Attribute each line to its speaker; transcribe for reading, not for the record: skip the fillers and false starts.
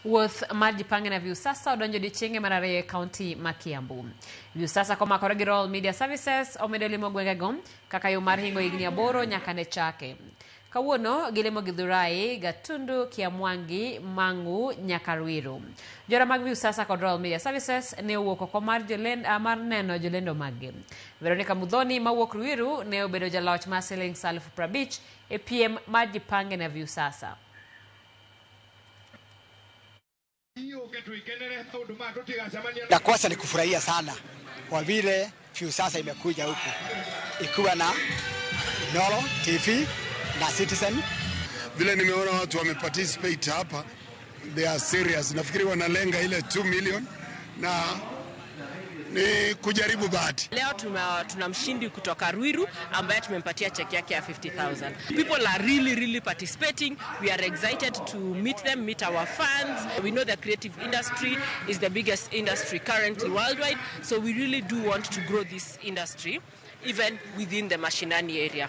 Speaker 1: Wuoth mar Jipange na Viusasa odonjo odiechienge mar ariyo e kaunti ma Kiambu. Viusasa komakore gi Royal Media Services omedo limo gwengego kaka yo mar hingo higni 8 nyaka ne chake. Kawuono gilimo Githurai, Gatundu, Kiamwangi, Mang'u nyaka Ruiru. Jora mag Viusasa kod Royal Media Services ne owuok oko mar, jolend, mar neno jolendo maggi. Veronica Mudhoni mawuok Ruiru ne obedo jaloch mar siling 50,000 e piem mar Jipange na Viusasa.
Speaker 2: La kwanza ni kufurahia sana kwa vile Viusasa imekuja huku ikiwa na Inooro TV na Citizen.
Speaker 3: Vile nimeona watu wameparticipate hapa, they are serious. Nafikiri wanalenga ile 2 million na ni kujaribu bahati.
Speaker 4: Leo tuna mshindi kutoka Ruiru ambaye tumempatia cheki yake ya 50,000. People are really really participating. We are excited to meet them, meet our fans. We know the creative industry is the biggest industry currently worldwide, so we really do want to grow this industry even within the Mashinani area.